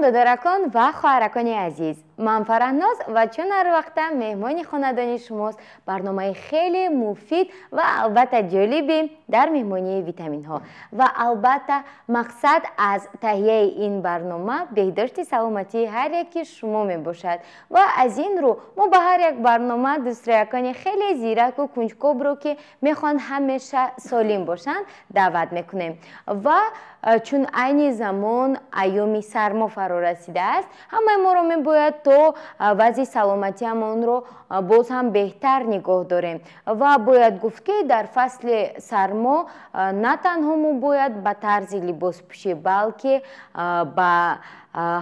Салом додаракон ва хоҳаракони азиз. Ман Фарахноз ва чун ҳар вақта меҳмони хонадони шумост, барномаи хеле муфид ва албатта ҷолиби дар меҳмонии витаминҳо. Ва албатта мақсад аз таҳияи ин барнома беҳдошти саломатии ҳар яки шумо мебошад. Ва аз ин рӯ мо ба ҳар як барнома дӯстроякони хеле зираку кунҷкобро, ки мехоҳанд ҳамеша солим бошанд, даъват мекунем. Ва чун айни замон айёми сармо фаро расидааст, ҳамаи моро мебояд то вазъи саломатиамонро боз ҳам беҳтар нигоҳ дорем. Ва бояд гуфт, ки дар фасли сармо на танҳо мо бояд ба тарзи либоспӯшӣ, балки ба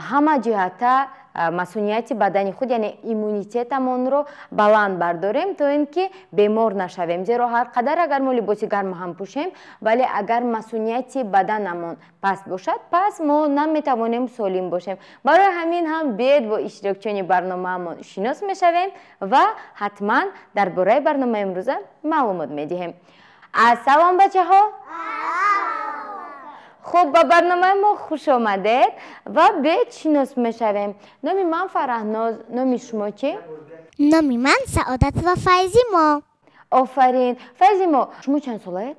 ҳама ҷиҳата масунияти бадани худ, яъне иммунитетамонро баланд бардорем, то ин ки бемор нашавем. Зеро ҳар қадар агар мо либоси гарм ҳам пӯшем, вале агар масунияти баданамон паст бошад, пас мо наметавонем солим бошем. Барои ҳамин ҳам биед бо иштирокчиёни барномаамон шинос мешавем ва ҳатман дар бораи барномаи имрӯза маълумот медиҳем. Ассалом, бачаҳо! Хуб, ба барномаи мо хуш омадед ва биед шинос мешавем. Номи ман Фарахноз, номи шумо чӣ? Номи ман Саодат ва Файзимо. Офарин. Файзимо, шумо чанд солаед?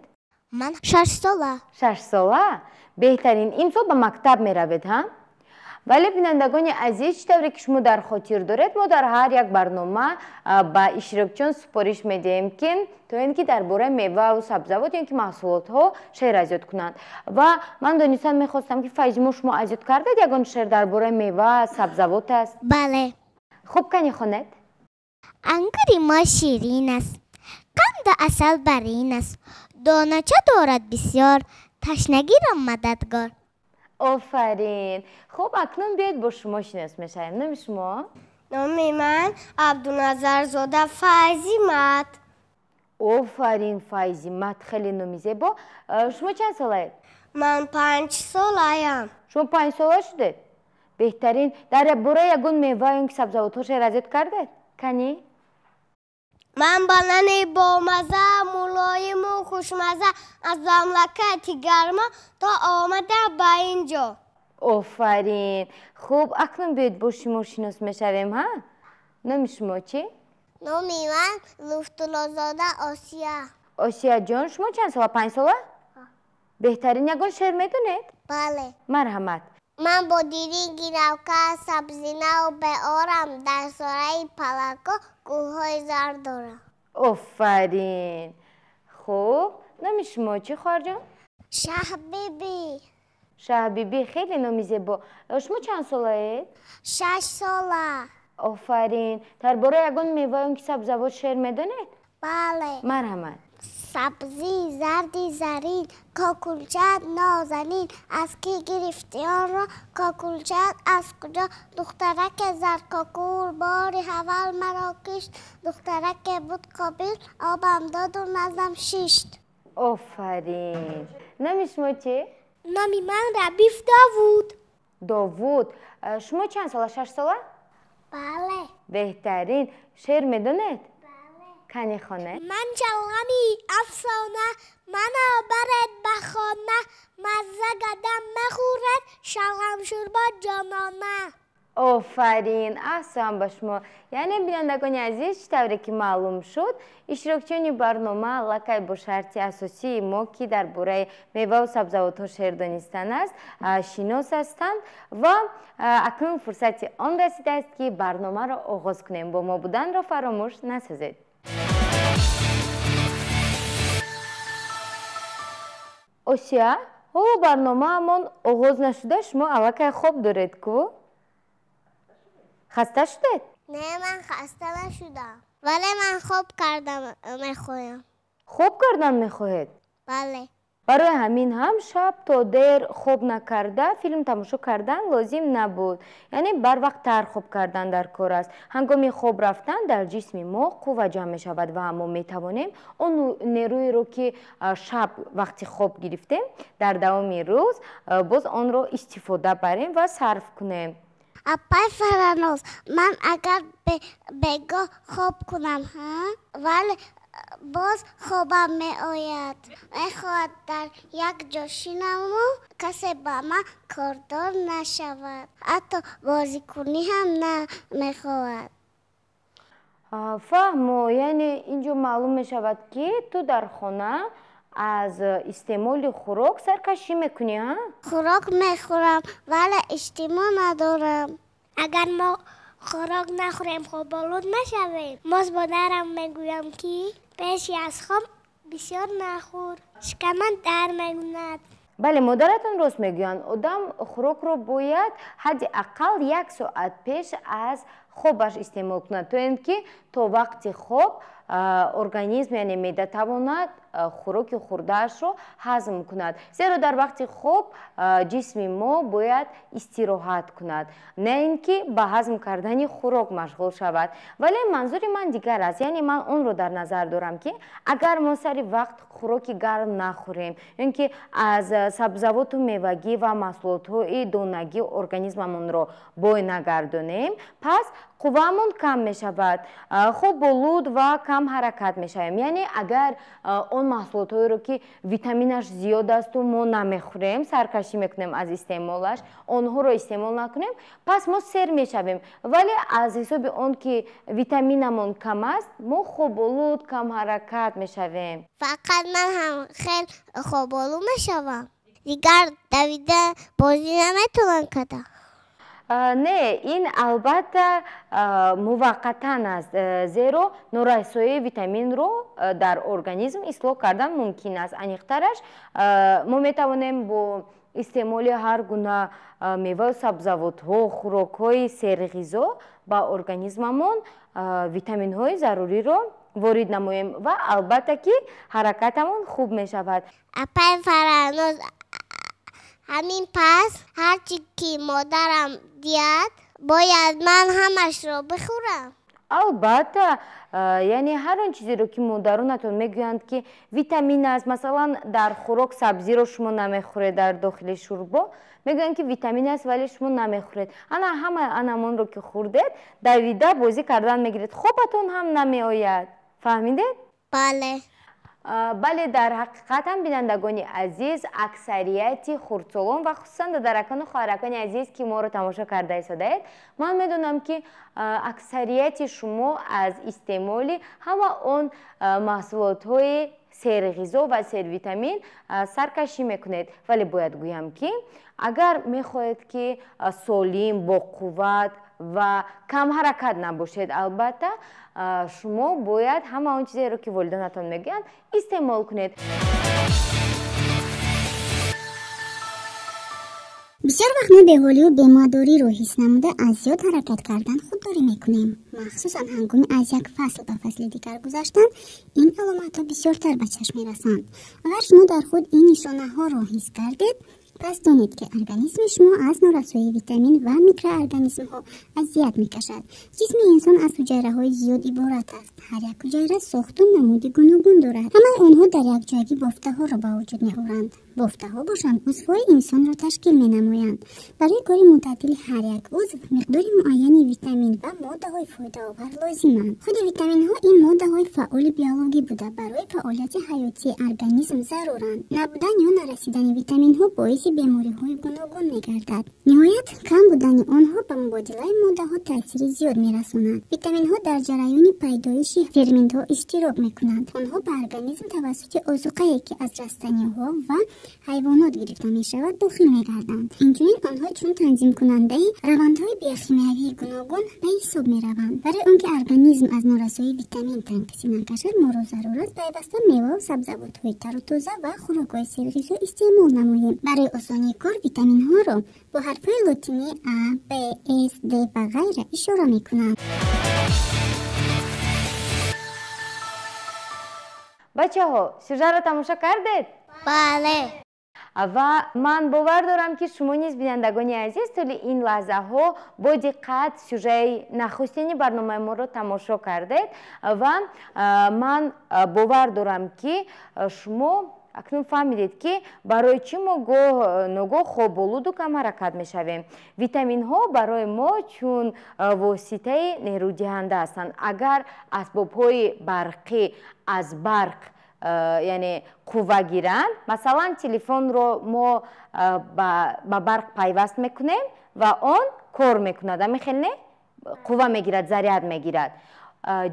Ман 6 сола. 6 сола? Беҳтарин. Имсол ба мактаб меравед, ҳа? Вале, бинандагони азиз, чӣ тавре ки шумо дар хотир доред, мо дар ҳар як барнома ба иштирокчиён супориш медиҳем, ки то ин ки дар бораи меваву сабзавот ё ки маҳсулотҳо шеър азёд кунанд. Ва ман донистан мехостам, ки Файзимо, шумо азёд кардед ягон шеър дар бораи мева, сабзавот аст? Бале. Хуб, кани хонед. Ангури мо ширин аст, қанду асал барин аст, донача дорад бисёр, ташнагиро мададгор. Офарин. Хуб, акнун биёед бо шумо шинос мешавем. Номи шумо? Номи ман Абдуназарзода Файзимат. Офарин, Файзимат, хеле номи зебо. Шумо чанд солаед? Ман 5 солаям. Шумо 5 сола шудед? Беҳтарин. Дар бораи ягон мева ё ки сабзавотҳо шеър азёд кардед? Кани. Ман банани бомаза, мулоиму хушмаза, аз мамлакати гармо то омада ба ин ҷо. Офарин. Хуб, акнун биёед бо шумо шинос мешавем, ҳа? Номи шумо чӣ? Номи ман Луфтуллозода Осия. Осияҷон, шумо чанд сола? 5 сола? Беҳтарин. Ягон шеър медонед? Бале. Марҳамат. Ман бодиринги навка, сабзинаву беорам, дар сораи палакҳо гулҳои зард дорам. Офарин. Хуб, номи шумо чӣ, хоҳарҷон? Шаҳбибӣ. Шаҳбибӣ, хеле номи зебо. Шумо чанд солаед? 6 сола. Офарин. Дар бораи ягон мева ё ки сабзавот шеър медонед? Бале. Марҳамат. Сабзии зарди зарин, кокулчат нозанин, аз кӣ гирифтӣ онро, кокулчат аз куҷо? Духтараке заркокул бори аввал маро кишт, духтараке буд қобил, обам доду наздам шишт. Офарин. Номи шумо чӣ? Номи ман Рабиф Довуд. Довуд, шумо чанд сола? 6 сола? Бале. Беҳтарин. Шеър медонед? Кани хонед. Ман шалғами афсона, мана баред ба хона, мазза гадам мехӯред, шалғам шӯрбо ҷонона. Офарин, аҳсан ба шумо. Яъне, бинандагони азиз, чӣ тавре ки маълум шуд, иштирокчиёни барнома аллакай бо шарти асосии мо, ки дар бораи меваву сабзавотҳо шеър донистан аст, шинос ҳастанд. Ва акнун фурсати он расидааст, ки барномаро оғоз кунем. Бо мо буданро фаромӯш насозед. Осия, ҳоло барномаамон оғоз нашуда, шумо аллакай хоб доред ку? Хаста шудед? Не, ман хаста нашудам, вале ман хоб кардан мехоҳам. Хоб кардан мехоҳед? Бале. Барои ҳамин ҳам шаб то дер хоб накарда филм тамошо кардан лозим набуд. Яъне барвақттар хоб кардан дар кор аст. Ҳангоми хоб рафтан дар ҷисми мо қувва ҷамъ мешавад ва мо метавонем он нерӯеро, ки шаб вақти хоб гирифтем, дар давоми рӯз боз онро истифода барем ва сарф кунем. Апай Фараноз, ман агар бегоҳ хоб кунам, вале Боз хобам меояд. Мехоҳад дар як ҷо шинаму касе ба ман кордор нашавад. Ҳатто бозикунӣ ҳам намехоҳад. Фаҳмо, яъне инҷо маълум мешавад, ки ту дар хона аз истеъмоли хӯрок саркашӣ мекунӣ, ҳа? Хӯрок мехӯрам, вале иштиҳо надорам. Агар мо хӯрок нахӯрем, хоболуд нашавем. Боз модарам мегӯям, ки пеши аз хоб бисёр нахӯр, шикамат дард мекунад. Бале, модаратон рост мегӯянд. Одам хӯрокро бояд ҳадди ақал як соат пеш аз хобаш истеъмол кунад, то ин ки то вақти хоб организм, яъне меъда тавонад хӯроки хӯрдаашро ҳазм кунад. Зеро дар вақти хоб ҷисми мо бояд истироҳат кунад, на ин ки ба ҳазм кардани хӯрок машғул шавад. Вале манзури ман дигар аст, яъне ман онро дар назар дорам, ки агар мо сари вақт хӯроки гарм нахӯрем, ё ин ки аз сабзавоту мевагӣ ва маҳсулотҳои донагӣ организмамонро бой нагардонем, пас қувваамон кам мешавад, хоболуд ва кам ҳаракат мешавем. Яъне агар он маҳсулотҳоеро, ки витаминаш зиёд асту мо намехӯрем, саркашӣ мекунем аз истеъмолаш, онҳоро истеъмол накунем, пас мо сер мешавем. Вале аз ҳисоби он ки витаминамон кам аст, мо хоболуд, кам ҳаракат мешавем. Фақат ман ҳам хел хоболуд мешавам. Дигар давида бозӣ наметавонам карда. Не, ин албатта муваққатан аст, зеро норасоии витаминро дар организм ислоҳ кардан мумкин аст. Аниқтараш, мо метавонем бо истеъмоли ҳар гуна меваю сабзавотҳо, хӯрокҳои серғизо ба организмамон витаминҳои заруриро ворид намоем ва албатта ки ҳаракатамон хуб мешавад. Апай Фараҳноз, ҳамин пас ҳарчи ки модарам диҳад, бояд ман ҳамашро бихӯрам. Албатта, яъне ҳар он чизеро ки модаронатон мегӯянд, ки витамин аст, масалан дар хӯрок сабзиро шумо намехӯред, дар дохили шӯрбо мегӯянд, ки витамин аст, вале шумо намехӯред. Ана ҳама анамонро ки хӯрдед, давида бозӣ кардан мегиред, хобатон ҳам намеояд. Фаҳмидед? Бале. Бале, дар ҳақиқат ҳам, бинандагони азиз, аксарияти хурдсолон ва хусусан додаракону хоҳаракони азиз, ки моро тамошо карда истодаед, ман медонам, ки аксарияти шумо аз истеъмоли ҳама он маҳсулотҳои серғизо ва сервитамин саркашӣ мекунед. Вале бояд гӯям, ки агар мехоҳед, ки солим, боқувват ва камҳаракат набошед, албатта шумо бояд ҳама он чизеро, ки волидонатон мегӯянд, истеъмол кунед. Бисёр вақт мо беҳолию бемадориро ҳис намуда, аз зиёд ҳаракат кардан худдорӣ мекунем. Махсусан ҳангоми аз як фасл ба фасли дигар гузаштан ин аломатҳо бисёртар ба чашм мерасанд. Агар шумо дар худ ин нишонаҳоро ҳис кардед, пас донед, ки организми шумо аз норасоии витамин ва микроорганизмҳо азият мекашад. Ҷисми инсон аз ҳуҷайраҳои зиёд иборат аст. Ҳар як ҳуҷайра сохту намуди гуногун дорад. Ҳамаи онҳо дар якҷоягӣ бофтаҳоро ба вуҷуд меоранд. Бофтаҳо бошанд, узвҳои инсонро ташкил менамоянд. Барои кори мӯътадили ҳар як узв миқдори муайяни витамин ва моддаҳои фоидаовар лозиманд. Худи витаминҳо ин моддаҳои фаъоли биологӣ буда, барои фаъолияти ҳаётии организм заруранд. Набудан ё нарасидани витаминҳо боиси бемориҳои гуногун мегардад. Ниҳоят, кам будани онҳо ба мубодилаи моддаҳо таъсири зиёд мерасонад. Витаминҳо дар ҷараёни пайдоиши ферментҳо иштирок мекунанд. Онҳо ба организм тавассути озуқае, ки аз растаниҳо ва ҳайвонот гирифта мешавад, дохил мегарданд. Инчунин онҳо чун танзимкунандаи равандҳои биохимиявии гуногун ба ҳисоб мераванд. Барои он ки организм аз норасоии витамин танқисӣ накашад, моро зарур аст пайваста меваву сабзавотҳои тару тоза ва хӯрокҳои серғизо истеъмол намоем. Барои осонии кор витаминҳоро бо ҳарфҳои лотинӣ А, Б, С, Д ва ғайра ишора мекунанд. Бачаҳо, сюжетро тамошо кардед? Бале. Ва ман бовар дорам, ки шумо низ, бинандагони азиз, тӯли ин лаҳзаҳо бо диққат сюжаи нахустини барномаи моро тамошо кардед ва ман бовар дорам, ки шумо Акнун фаҳмидед, ки барои чӣ мо гоҳ ногоҳ хоболуду кам ҳаракат мешавем. Витаминҳо барои мо чун воситаи нерӯдиҳанда ҳастанд. Агар асбобҳои барқӣ аз барқ, яъне қувва гиранд, масалан, телефонро мо ба барқ пайваст мекунем ва он кор мекунад, ҳамин хел не? Қувва мегирад, заряд мегирад.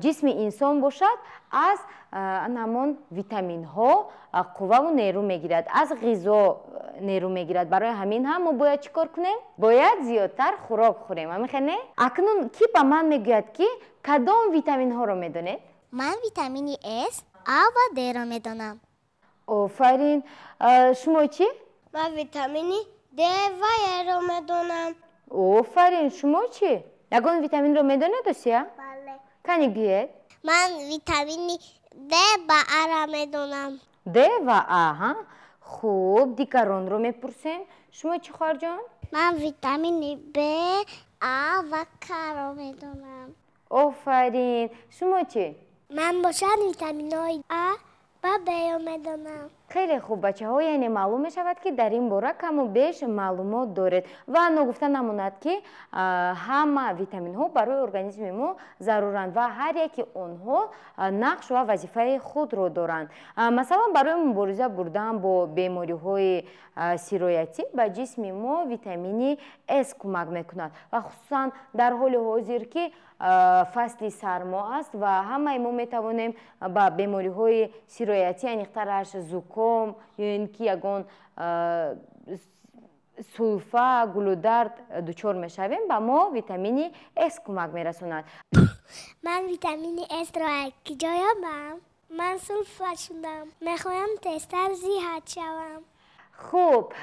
Ҷисми инсон бошад, аз ҳамон витаминҳо қувваву нерӯ мегирад, аз ғизо нерӯ мегирад. Барои ҳамин ҳам мо бояд чӣ кор кунем? Бояд зиёдтар хӯрок хӯрем, ҳамин хел не? Акнун кӣ ба ман мегӯяд, ки кадом витаминҳоро медонед? Ман витамини С, А ва Д-ро медонам. Офарин. Шумо чӣ? Ман витамини Д ва Е-ро медонам. Офарин. Шумо чӣ? Ягон витаминро медонед, Осия? Бале. Кани гӯед? Ман витамини Д ва А-ро медонам. Д ва А, ҳа? Хуб, дигаронро мепурсем. Шумо чӣ, хоҳарҷон? Ман витамини Б, А ва К-ро медонам. Офарин. Шумо чӣ? Ман бошад витаминҳои А ва Б-ро медонам. Хеле хуб, бачаҳо, яъне маълум мешавад, ки дар ин бора каму беш маълумот доред. Ва ногуфта намонад, ки ҳама витаминҳо барои организми мо заруранд ва ҳар яки онҳо нақш ва вазифаи худро доранд. Масалан, барои мубориза бурдан бо бемориҳои сироятӣ ба ҷисми мо витамини С кӯмак мекунад ва хусусан дар ҳоли ҳозир, ки фасли сармо аст ва ҳамаи мо метавонем ба бемориҳои сироятӣ, аниқтараш зуком ё ин ки ягон сулфа, гулудард дучор мешавем, ба мо витамини С кӯмак мерасонад. Ман витамини С-ро аз куҷо ёбам? Ман сулфа шудам, мехоҳам тезтар зиҳат шавам. Хуб,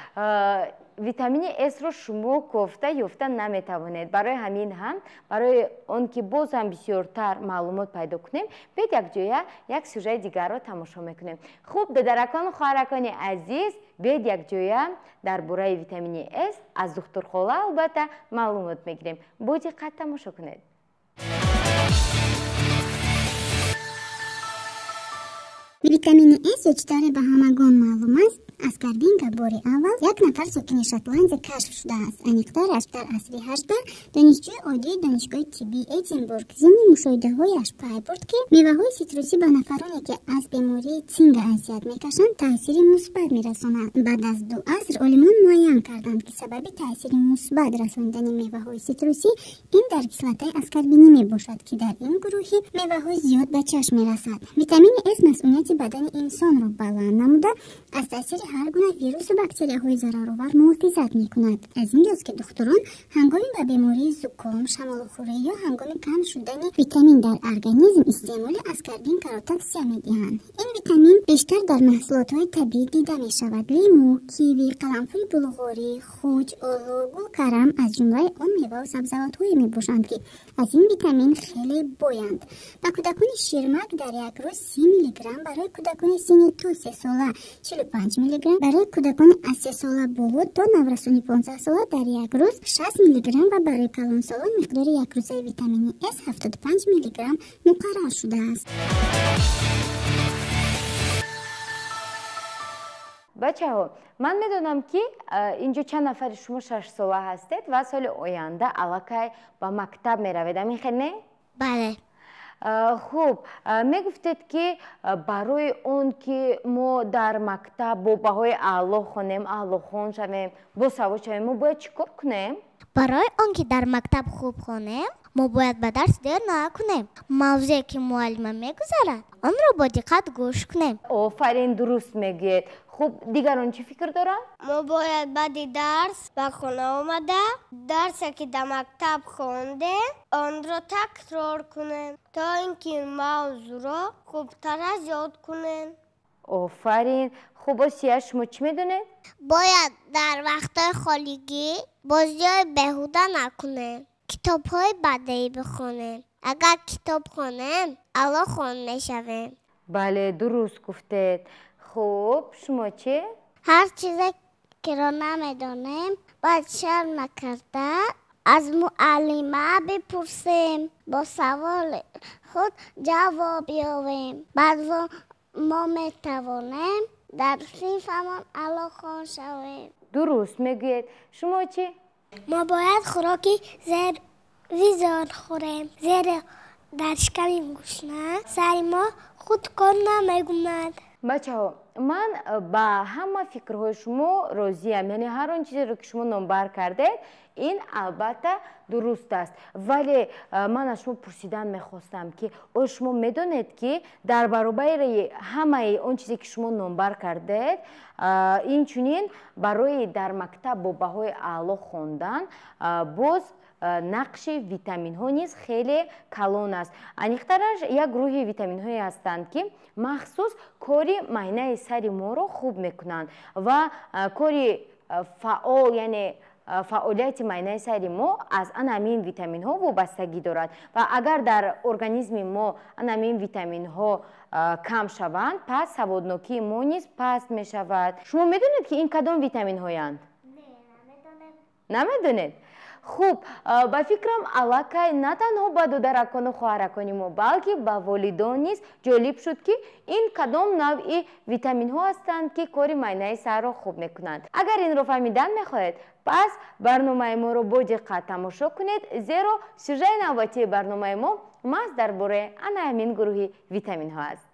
витамини С-ро шумо кофта ёфта наметавонед. Барои ҳамин ҳам, барои он ки боз ҳам бисёртар маълумот пайдо кунем, биёед якҷоя як сюжаи дигарро тамошо мекунем. Хуб, додаракону хоҳаракони азиз, биёед якҷоя дар бораи витамини С аз духтурхола албатта маълумот мегирем. Бо диққат тамошо кунед. Витамини С, ё чӣ тавре ба ҳамагон маълум аст, аскорбинка, бори аввал як нафар сокини Шотландия кашф шудааст. Аниқтараш, дар асри 18 донишҷӯи оддии Донишгоҳи тиббии Эдинбург зимни мушоҳидаҳояш пай бурд, ки меваҳои ситрусӣ ба нафароне, ки аз бемории цинга азият мекашанд, таъсири мусбат мерасонад. Баъд аз 2 аср олимон муайян карданд, ки сабаби таъсири мусбат расонидани меваҳои ситрусӣ ин дар кислотаи аскорбинӣ мебошад, ки дар ин гурӯҳи меваҳо зиёд ба чашм мерасад. Витамини С масунияти бадани инсонро баланд намуда, аз таъсири ҳар гуна вирусу бактерияҳои зараровар муҳофизат мекунад. Аз ин ҷост, ки духтурон ҳангоми ба бемории зуком, шамолхӯрӣ ё ҳангоми кам шудани витамин дар организм истеъмоли аскорбинкаро тавсия медиҳанд. Ин витамин бештар дар маҳсулотҳои табиӣ дида мешавад: лимӯ, киви, қаламфури булғорӣ, хуҷ, олу, гулкарам аз ҷумлаи он меваву сабзавотҳое мебошанд, ки аз ин витамин хеле боянд. Ба кӯдакони ширмак дар як рӯз 30 миллиграмм, барои кӯдакони синни то 3 сола 45 миллиграмм, барои кӯдакони аз 3 сола боло то наврасони 15 сола дар як рӯз 60 миллиграмм ва барои калонсолон миқдори якрӯзаи витамини С 75 миллиграмм муқаррар шудааст. Бачаҳо, ман медонам, ки инҷо чанд нафари шумо 6 сола ҳастед ва соли оянда аллакай ба мактаб меравед, ҳамин хел не? Бале. Хуб, мегуфтед, ки барои он ки мо дар мактаб бо баҳои аъло хонем, аълохон шавем, босавод шавем, мо бояд чӣ кор кунем? Барои он ки дар мактаб хуб хонем, мо бояд ба дарс дер накунем. Мавзӯе, ки муаллима мегузарад, онро бо диққат гӯш кунем. Офарин, дуруст мегӯед. Хуб, дигарон чӣ фикр доранд? Мо бояд баъди дарс ба хона омада, дарсе, ки дар мактаб хондем, онро такрор кунем, то ин ки мавзӯъро хубтар аз ёд кунем. Офарин. Хуб, Осия, шумо чӣ медонед? Бояд дар вақтҳои холигӣ бозиҳои беҳуда накунем, китобҳои бадеӣ бихонем. Агар китоб хонем, аълохон мешавем. Бале, дуруст гуфтед. Хуб, шумо чӣ? Ҳар чизе киро намедонем, бояд шарм накарда аз муаллима бипурсем, бо саволи худ ҷавоб ёбем. Баъд мо метавонем Дар синфамон аълохон шавем. Дуруст мегӯед. Шумо чӣ? Мо бояд хӯроки зервизон хӯрем, зеро дар шиками гурусна сари мо худ кор намекунад. Бачаҳо, ман ба ҳама фикрҳои шумо розиям. Яъне ҳар он чизеро ки шумо номбар кардед, ин албатта дуруст аст. Вале ман аз шумо пурсидан мехостам, ки оё шумо медонед, ки дар баробари ҳамаи он чизе ки шумо номбар кардед, инчунин барои дар мактаб бо баҳои аъло хондан боз нақши витаминҳо низ хеле калон аст. Аниқтараш, як гурӯҳи витаминҳое ҳастанд, ки махсус кори майнаи сари моро хуб мекунанд ва кори фаъол, яъне фаъолияти майнаи сари мо аз ана ҳамин витаминҳо вобастагӣ дорад. Ва агар дар организми мо ана ҳамин витаминҳо кам шаванд, пас саводнокии мо низ паст мешавад. Шумо медонед, ки ин кадом витаминҳоянд? Намедонед? Хуб, ба фикрам, аллакай на танҳо ба додаракону хоҳаракони мо, балки ба волидон низ ҷолиб шуд, ки ин кадом навъи витаминҳо ҳастанд, ки кори майнаи сарро хуб мекунанд. Агар инро фаҳмидан мехоҳед, пас барномаи моро бо диққат тамошо кунед, зеро сюжаи навбатии барномаи мо маҳз дар бораи ана ҳамин гурӯҳи витаминҳо аст.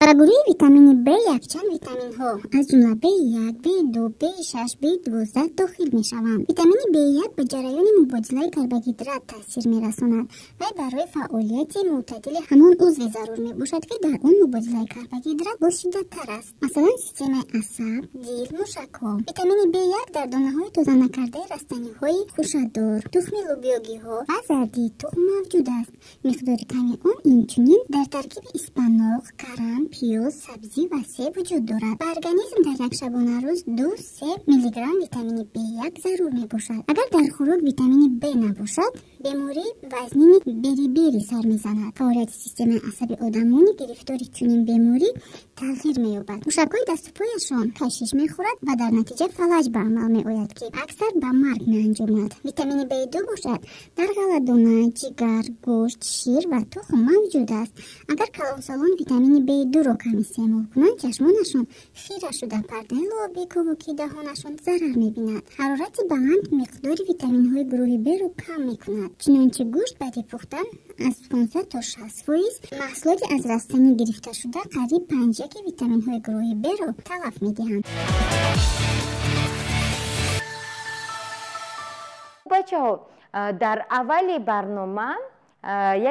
Ба гурӯҳи витамини Б якчанд витаминҳо, аз ҷумла B1, B2, B6, B12 дохил мешаванд. Витамини B1 ба ҷараёни мубодилаи карбогидрат таъсир мерасонад ва барои фаъолияти мӯътадили ҳамон узве зарур мебошад, ки дар он мубодилаи карбогидрат бошиддаттар аст, масалан системаи асаб, дил, мушакҳо. Витамини B1 дар донаҳои тозанакардаи растаниҳои хушадор, тухми лӯбиёгиҳо ва зардии тухм мавҷуд аст. Миқдори ками он инчунин дар таркиби испаноқ, карам, пиёз, сабзӣ ва себ вуҷуд дорад. Ба организм дар як шабонарӯз 2-3 миллиграмм витамини B1 зарур мебошад. Агар дар хӯрок витамини Б набошад, бемории вазнини берибери сар мезанад. Фаъолияти системаи асаби одамони гирифтори чунин беморӣ тағйир меёбад. Мушакҳои дасту пояшон кашиш мехӯрад ва дар натиҷа фалаҷ ба амал меояд, ки аксар ба марг меанҷомад. Витамини B2 бошад, дар ғалладона, ҷигар, гӯшт, шир ва тухм мавҷуд аст. Агар калонсолон витамини B2-ро кам истеъмол кунанд, чашмонашон хира шуда, пардаи луоби ковоки даҳонашон зарар мебинад. Ҳарорати баланд миқдори витаминҳои гурӯҳи Б-ро кам мекунад. Чунончи гӯшт баъди пухтан аз 15 то 60%, маҳсулоти аз растанӣ гирифташуда қариб панҷяки витаминҳои гурӯҳи Б-ро талаф медиҳанд. Бачаҳо, дар аввали барнома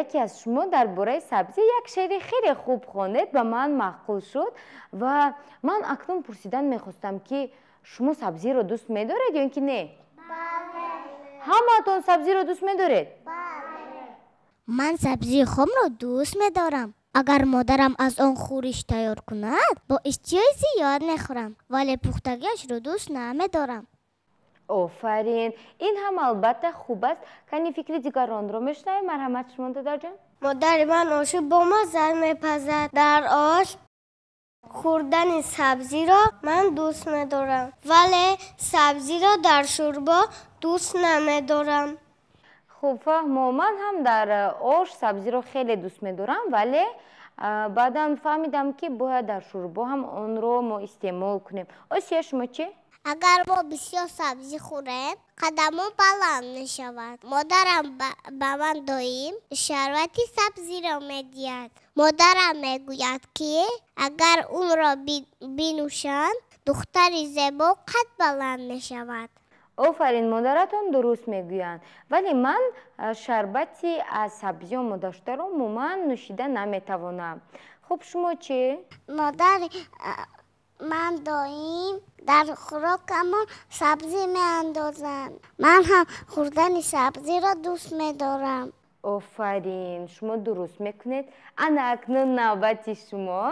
яке аз шумо дар бораи сабзӣ як шеъри хеле хуб хондед, ба ман маъқул шуд ва ман акнун пурсидан мехостам, ки шумо сабзиро дӯст медоред ё ин ки не? Ҳамаатон сабзиро дӯст медоред? Ман сабзии хомро дӯст медорам. Агар модарам аз он хӯриш тайёр кунад, бо иштиҳои зиёд мехӯрам, вале пухтагиашро дӯст намедорам. Офарин, ин ҳам албатта хуб аст. Кани фикри дигаронро мешунавем. Марҳамат, шумо, додарҷон. Модари ман оши бомазза мепазад. Дар ош хӯрдани сабзиро ман дӯст медорам, вале сабзиро дар шӯрбо дӯст намедорам. Хуб, фаҳмо. Ман ҳам дар ош сабзиро хеле дӯст медорам, вале баъдан фаҳмидам, ки бояд дар шӯрбо ҳам онро мо истеъмол кунем. Осия, шумо чӣ? Агар мо бисёр сабзӣ хӯрем, қадамон баланд мешавад. Модарам ба ман доим шарбати сабзиро медиҳад. Модарам мегӯяд, ки агар онро бинӯшанд, духтари зебо қад баланд мешавад. Офарин, модаратон дуруст мегӯянд, вале ман шарбати аз сабзӣ омодашударо умуман нӯшида наметавонам. Хуб, шумо чӣ? Модари ман доим дар хӯрокамон сабзӣ меандозанд. Ман ҳам хӯрдани сабзиро дӯст медорам. Офарин, шумо дуруст мекунед. Ана акнун навбати шумо.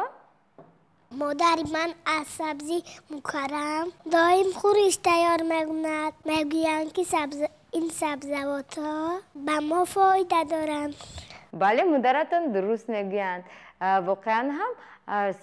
Модари ман аз сабзӣ мукаррам доим хӯриш тайёр мекунад. Мегӯянд, ки ин сабзавотҳо ба мо фоида доранд. Бале, модаратон дуруст мегӯянд. Воқеан ҳам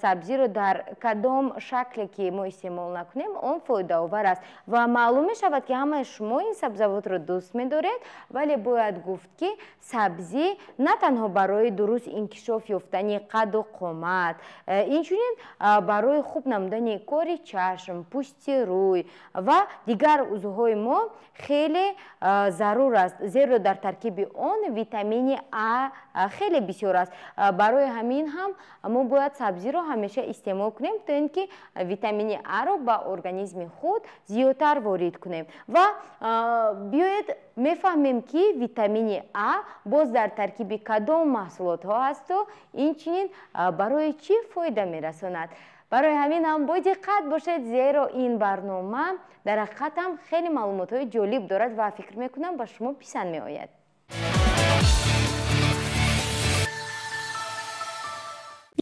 сабзиро дар кадом шакле ки мо истеъмол накунем, он фоидаовар аст. Ва маълум мешавад, ки ҳамаи шумо ин сабзавотро дӯст медоред, вале бояд гуфт, ки сабзӣ на танҳо барои дуруст инкишоф ёфтани қадду қомат, инчунин барои хуб намудани кори чашм, пӯсти рӯй ва дигар узвҳои мо хеле зарур аст, зеро дар таркиби он витамини А хеле бисёр аст. Барои ҳамин ҳам мо бояд сабзиро ҳамеша истеъмол кунем, то ин ки витамини Аро ба организми худ зиёдтар ворид кунем. Ва биёед мефаҳмем, ки витамини А боз дар таркиби кадом маҳсулотҳо ҳасту инчунин барои чӣ фоида мерасонад. Барои ҳамин ҳам бодиққат бошед, зеро ин барнома дар ҳақиқат ҳам хеле маълумотҳои ҷолиб дорад ва фикр мекунам, ба шумо писанд меояд.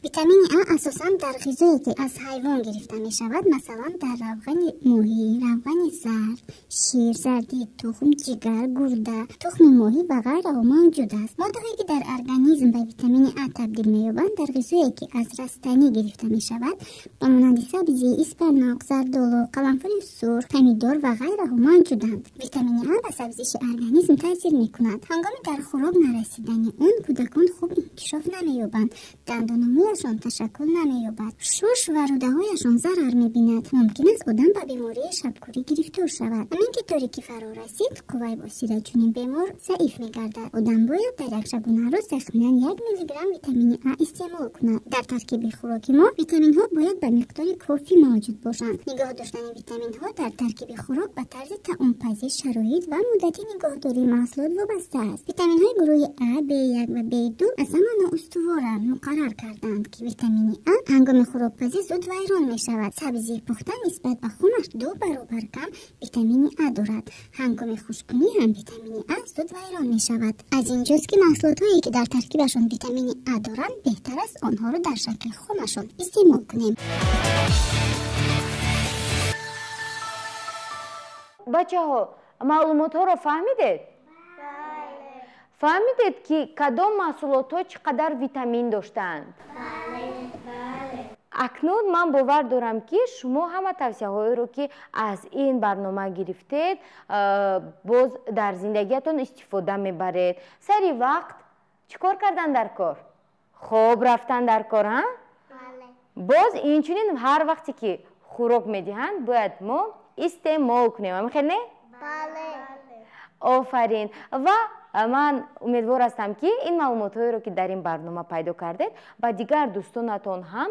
Витамини А асосан дар ғизое, ки аз ҳайвон гирифта мешавад, масалан, дар равғани моҳӣ, равғани зард, шир, зардии тухм, ҷигар, гурда, тухми моҳӣ ва ғайраҳо мавҷуд аст. Моддаҳое, ки дар организм ба витамини А табдил меёбанд, дар ғизое, ки аз растанӣ гирифта мешавад, ба монанди сабзӣ, испаноқ, зардолу, қаламфури сурх, помидор ва ғайраҳо мавҷуданд. Витамини А ба сабзиши организм таъсир мекунад. Ҳангоми дар хӯрок нарасидани он кӯдакон хуб инкишоф намеёбанд, дандону мӯяшон ташаккул намеёбад, шуш ва рӯдаҳояшон зарар мебинад. Мумкин аст одам ба бемории шабкӯрӣ гирифтор шавад. Ҳамин ки торикӣ фаро расид, қувваи босираи чунин бемор заиф мегардад. Одам бояд дар як шабонарӯз тахминан 1 миллиграмм витамини А истеъмол кунад. Дар таркиби хӯроки мо витаминҳо бояд ба миқдори кофӣ мавҷуд бошанд. Нигоҳ доштани витаминҳо дар таркиби хӯрок ба тарзи таомпазӣ, шароит ва муддати нигоҳдории маҳсулот вобаста аст. Витаминҳои гурӯҳи А, Б1 ва Б2 аз ҳама ноустуворанд. Муқаррар карданд, ки витамини А ҳангоми хӯрокпазӣ зуд вайрон мешавад. Сабзии пухта нисбат ба хомаш ду баробар кам витамини А дорад. Ҳангоми хушккунӣ ҳам витамини А зуд вайрон мешавад. Аз инҷост, ки маҳсулотҳое, ки дар таркибашон витамини А доранд, беҳтар аст онҳоро дар шакли хомашон истеъмол кунем. Бачаҳо, маълумотҳоро фаҳмидед? Фаҳмидед, ки кадом маҳсулотҳо чӣ қадар витамин доштаанд? Акнун ман бовар дорам, ки шумо ҳама тавсияҳоеро, ки аз ин барнома гирифтед, боз дар зиндагиятон истифода мебаред. Сари вақт чӣ кор кардан дар кор, хоб рафтан дар кор, ҳа? Боз инчунин ҳар вақте ки хӯрок медиҳанд, бояд мо истеъмол кунем. Ҳамихел не? Офарин! Ва ман умедвор ҳастам, ки ин маълумотҳоеро, ки дар ин барнома пайдо кардед, ба дигар дӯстонатон ҳам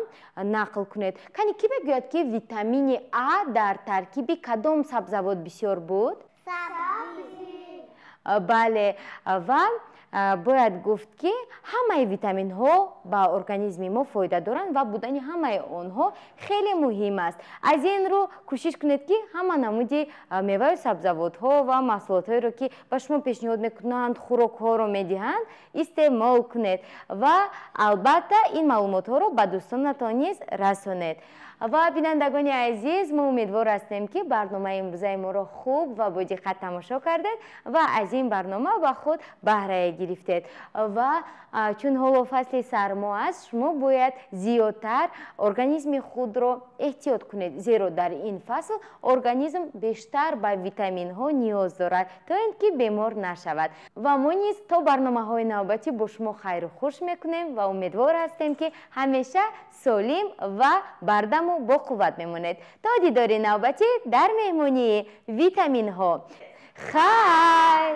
нақл кунед. Кани, кӣ мегӯяд, ки витамини А дар таркиби кадом сабзавот бисёр буд? Бале, ва бояд гуфт, ки ҳамаи витаминҳо ба организми мо фоида доранд ва будани ҳамаи онҳо хеле муҳим аст. Аз ин рӯ кӯшиш кунед, ки ҳама намуди меваю сабзавотҳо ва маҳсулотҳоеро, ки ба шумо пешниҳод мекунанд, хӯрокҳоро медиҳанд, истеъмол кунед ва албатта ин маълумотҳоро ба дӯстонатон низ расонед. Ва бинандагони азиз, мо умедвор ҳастем, ки барномаи имрӯзаи моро хуб ва бодиққат тамошо кардед ва аз ин барнома ба худ баҳрае гирифтед. Ва чун ҳоло фасли сармо аст, шумо бояд зиёдтар организми худро эҳтиёт кунед, зеро дар ин фасл организм бештар ба витаминҳо ниёз дорад, то ин ки бемор нашавад. Ва мо низ то барномаҳои навбатӣ бо шумо хайру хуш мекунем ва умедвор ҳастем, ки ҳамеша солим ва бардаму боқувват мемонед. То дидори навбатӣ дар меҳмонии витаминҳо, хайр!